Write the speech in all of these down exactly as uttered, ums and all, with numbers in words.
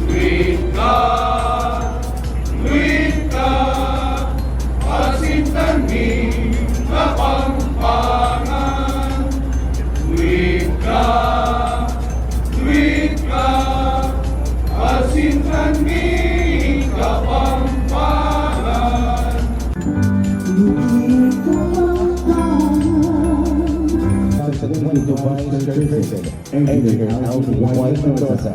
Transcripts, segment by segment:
Luid ka, luid ka, pasintan ning Kapampangan. Luid ka, luid ka, pasintan ning Kapampangan. Twenty-two Vice Chairperson, Engineer Alvin Y. Mendoza.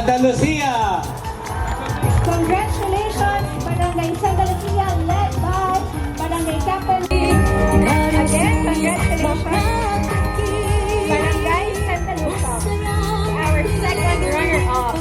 Santa Lucia. Congratulations, Barangay Santa Lucia, led by Barangay Captain. Again, congratulations, Barangay Santa Lucia, our second runner-up.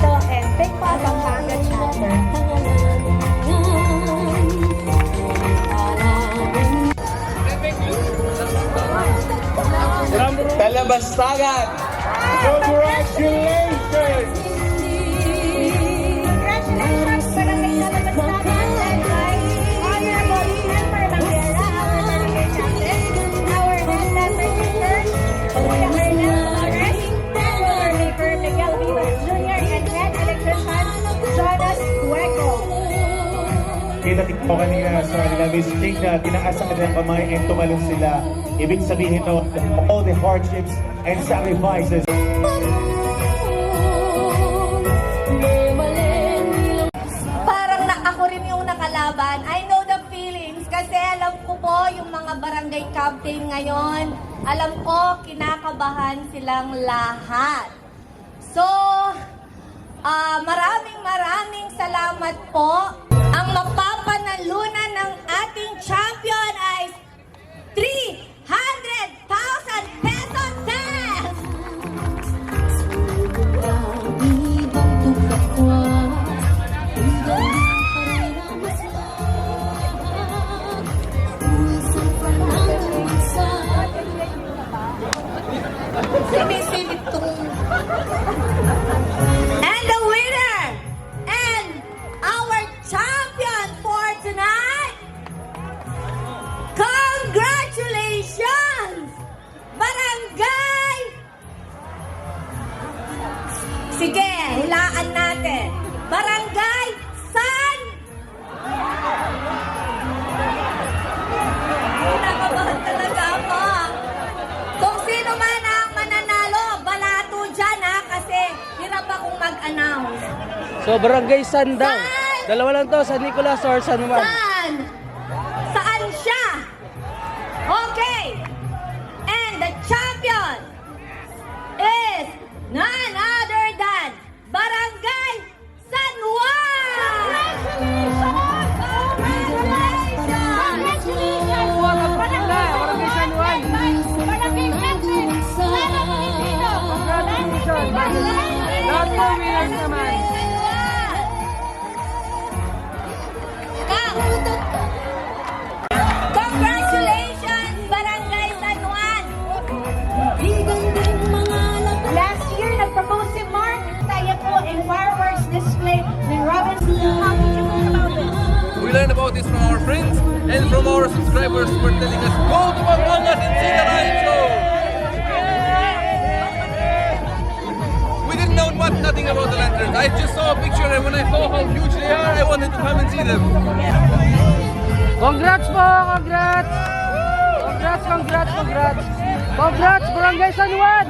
So, and Big Papa Pampanga Chapter. Talabastagan. Congratulations! Congratulations, Barangay Talabastagan, led by Honorable Jennifer Manguera, our barangay captain, our head letter teacher, Kuya Ernest Flores, Treasurer Mayor Miguel Vivas Junior, and head electrician, Jonas Cueco. Kita ko kanina sa kanila, Miss King, na tinaas ang kanilang kamay and tumalon sila. Ibig sabihin, no, all the hardships and sacrifices. Parang na, ako rin yung nakalaban. I know the feelings kasi alam ko po yung mga barangay captain ngayon. Alam ko, kinakabahan silang lahat. So, ah, maraming, maraming salamat po. Ang mapapanalunan ng ating champion ay three hundred thousand pesos din! Sumisilip tong. And the winner and our champion for tonight, congratulations, Barangay. Sige, hulaan natin. Barangay San Kinakabahan talaga ako. Kung sino man ang mananalo, balato dyan, ha, kasi hirap akong mag-announce. So, Barangay San daw. San? Dalawa lang to, San Nicolas or San Juan. San? Saan siya? Okay. And the champion is none other than Barangay San Juan! Congratulations! Congratulations! Congratulations! Barangay San Juan! Barangay San Juan! Congratulations! Lahat ng winners naman. Congratulations, Barangay San Juan! Last year, nagpo-post si Mark Tayapo in fireworks display ni Robin. How did you learn about this? We learned about this from our friends and from our subscribers who were telling us, "Go to Pampanga and see the lion show!" We didn't know what, nothing about the lanterns. I just saw a picture, and when I saw how huge they are, I wanted to come and see them. Congrats po! Congrats! Congrats, congrats, congrats! Congrats, Barangay San Juan!